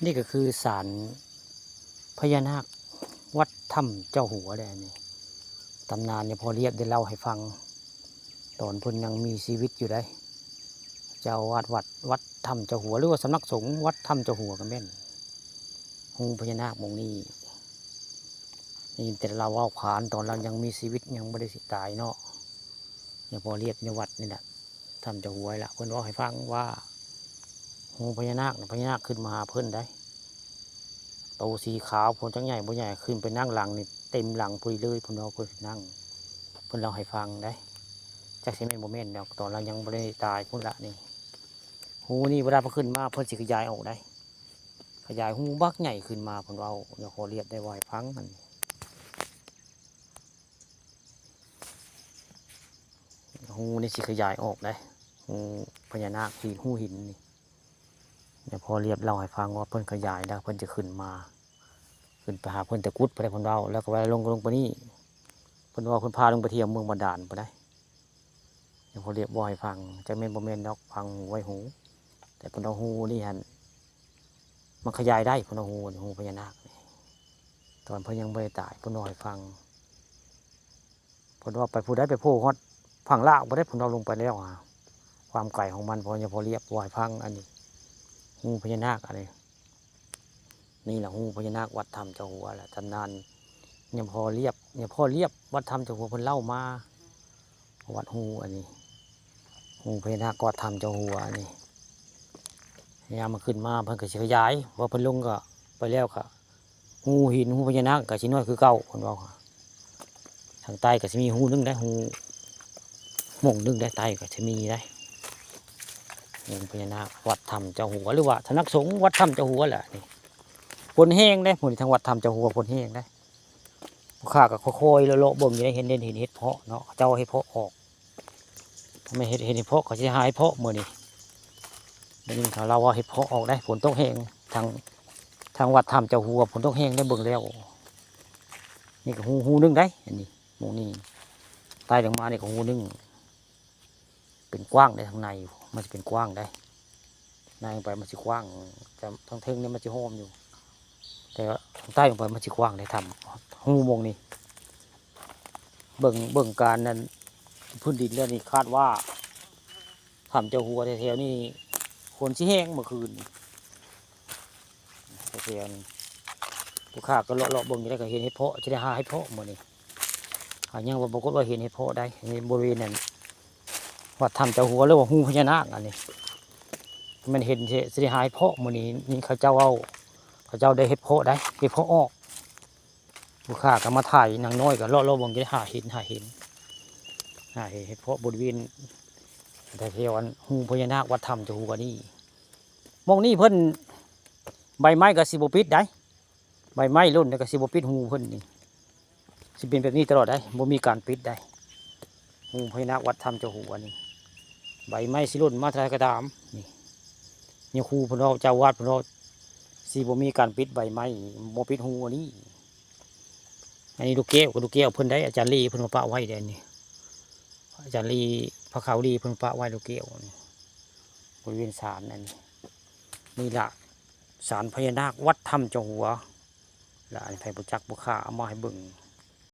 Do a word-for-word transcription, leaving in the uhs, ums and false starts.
นี่ก็คือศาลพญานาควัดถ้ำเจ้าหัวเลยนี่ ตำนานเนี่ยพ่อเรียบได้เล่าให้ฟัง ตอนเพิ่นยังมีชีวิตอยู่ได้ เจ้าอาวาสวัดวัดถ้ำเจ้าหัว หรือว่าสำนักสงฆ์วัดถ้ำเจ้าหัวก็แม่น ฮูพญานาคหม่องนี้ นี่แต่เราเว้าขานตอนเรายังมีชีวิตยังบ่ได้สิตายเนาะ เนี่ยพ่อเรียบในวัดนี่แหละ ถ้ำเจ้าหัวละ เพิ่นเว้าให้ฟังว่า ฮูพญานาคน่ะ พญานาคขึ้นมาหาเพิ่นได้ โตสีขาว เพิ่นจักใหญ่บ่ใหญ่ ขึ้นไปนั่งหลังนี่เต็มหลังพุ้นเลย เพิ่นเว้า เพิ่นนั่ง เพิ่นเล่าให้ฟังได้ จักสิแม่นบ่แม่นดอก ตอนเรายังบ่ได้ตายพุ้นละนี่ ฮูนี่เวลาเพิ่นขึ้นมา เพิ่นสิขยายออกได้ ขยายฮูบักใหญ่ขึ้นมา เพิ่นเว้า เนี่ยพ่อเรียบได้เว้าให้ฟังหั่น ฮูนี่สิขยายออกได้ ฮูพญานาค ฮูหินนี่ เนี่ยพ่อเรียบเล่าให้ฟังว่าเพิ่นขยายแล้ว เพิ่นจะขึ้นมา ขึ้นไปหาเพิ่นแต่กุดพุ้นได้ เพิ่นเว้า แล้วก็ว่าลง ลงไปนี่ เพิ่นว่าเพิ่นพาลงไปเที่ยวเมืองบาดาลพุ้นได้ เนี่ยพ่อเรียบเว้าให้ฟัง จักแม่นบ่แม่นดอก ฟังไว้ฮู แต่เพิ่นเอาฮูนี่หั่น มันขยายได้ เพิ่นเอาฮูนี่ ฮูพญานาคนี่ ตอนเพิ่นยังบ่ได้ตาย เพิ่นเว้าให้ฟัง เพิ่นว่าไปพุ้นได้ ไปโผล่ฮอดฝั่งลาวพุ้นได้ เพิ่นเอาลงไปแล้วหา ความไกลของมัน พ่อ เนี่ยพ่อเรียบเว้าให้ฟัง อันนี้ ฮูพญานาค อันนี้ นี่แหละฮูพญานาควัดถ้ำเจ้าหัวแหละ ตำนาน เนี่ยพ่อเรียบ เนี่ยพ่อเรียบวัดถ้ำเจ้าหัวเพิ่นเล่ามา วัดฮูอันนี้ ฮูพญานาควัดถ้ำเจ้าหัวอันนี้ ยามมันขึ้นมาเพิ่นก็สิขยาย ว่าเพิ่นลงก็ไปแล้วก็ ฮูหิน ฮูพญานาคก็สิน้อยคือเก่า เพิ่นเว้า ทางใต้ก็สิมีฮูหนึ่งได้ ฮูหม่องหนึ่งได้ ใต้ก็สิมีได้ ฮูพญานาควัดถ้ำเจ้าหัว หรือว่าสำนักสงฆ์วัดถ้ำเจ้าหัวแหละนี่ ฝนแห้งได้ มื้อนี้ทางวัดถ้ำเจ้าหัวฝนแห้งได้ ผู้ข้าก็ค่อยๆเลาะๆเบิ่งอยู่ได้ เห็น เห็น เห็นเห็ดเพาะเนาะ เขาเจ้าเห็ดเพาะออก แม่นเห็ด เห็ด เห็ดเพาะ เขาสิหาเห็ดเพาะมื้อนี้ ได้ยินเขาเล่าว่าเห็ดเพาะออกได้ ฝนตกแห้ง ทาง ทางวัดถ้ำเจ้าหัวฝนตกแห้งได้ เบิ่งแล้ว นี่ก็ฮู ฮูหนึ่งได้ อันนี้ หม่องนี้ ไต่ลงมานี่ก็ฮูหนึ่ง เป็นกว้างได้ ทางในมันสิเป็นกว้างได้ ในไปมันสิกว้าง แต่ทางเทิงนี่มันสิโฮมอยู่ แต่ว่าทางใต้ลงไปมันสิกว้างได้ ถ้ำฮูหม่องนี้ เบิ่ง เบิ่งการนั้น พื้นดินแล้วนี่คาดว่า ถ้ำเจ้าหัวแถวๆนี่ ฝนสิแห้งเมื่อคืนนี่ แถวๆนี่ ผู้ข้าก็เลาะๆเบิ่งอยู่แล้วก็เห็นเห็ดเพาะ จะได้หาเห็ดเพาะมื้อนี้ หายังว่าปรากฏว่าเห็นเห็ดเพาะได้ ในบริเวณนั้น วัดถ้ำเจ้าหัว หรือว่าฮูพญานาคอันนี้ มันเห็นสิ สิได้หาเห็ดเพาะมื้อนี้ นี่เขาเจ้าเอา เขาเจ้าได้เห็ดเพาะได้ เห็ดเพาะออก ผู้ข้าก็มาถ่าย นางน้อยก็เลาะๆเบิ่งจะได้หาเห็น หาเห็น หาเห็นเห็ดเพาะบริเวณแถวๆอันฮูพญานาควัดถ้ำเจ้าหัวนี่ หม่องนี้เพิ่น ใบไม้ก็สิบ่ปิดได้ ใบไม้หล่นแล้วก็สิบ่ปิดฮูเพิ่นนี่ สิเป็นแบบนี้ตลอดได้ บ่มีการปิดได้ ฮูพญานาควัดถ้ำเจ้าหัวนี่ ใบไม้สิหล่นมาเท่าใดก็ตาม นี่ เนี่ยครูเพิ่นเว้า เจ้าอาวาสเพิ่นเว้า สิบ่มีการปิดใบไม้ บ่ปิดฮูอันนี้ อันนี้ลูกแก้วกับลูกแก้วเพิ่นได้ อาจารย์ลีเพิ่นมาปะไว้ได้นี่ อาจารย์ลี พระขาวลีเพิ่นปะไว้ลูกแก้วนี่ บริเวณศาลนั่นนี่ นี่ล่ะ ศาลพญานาควัดถ้ำเจ้าหัว และอันนี้ไผบ่จักบ่ข้าเอามาให้เบิ่ง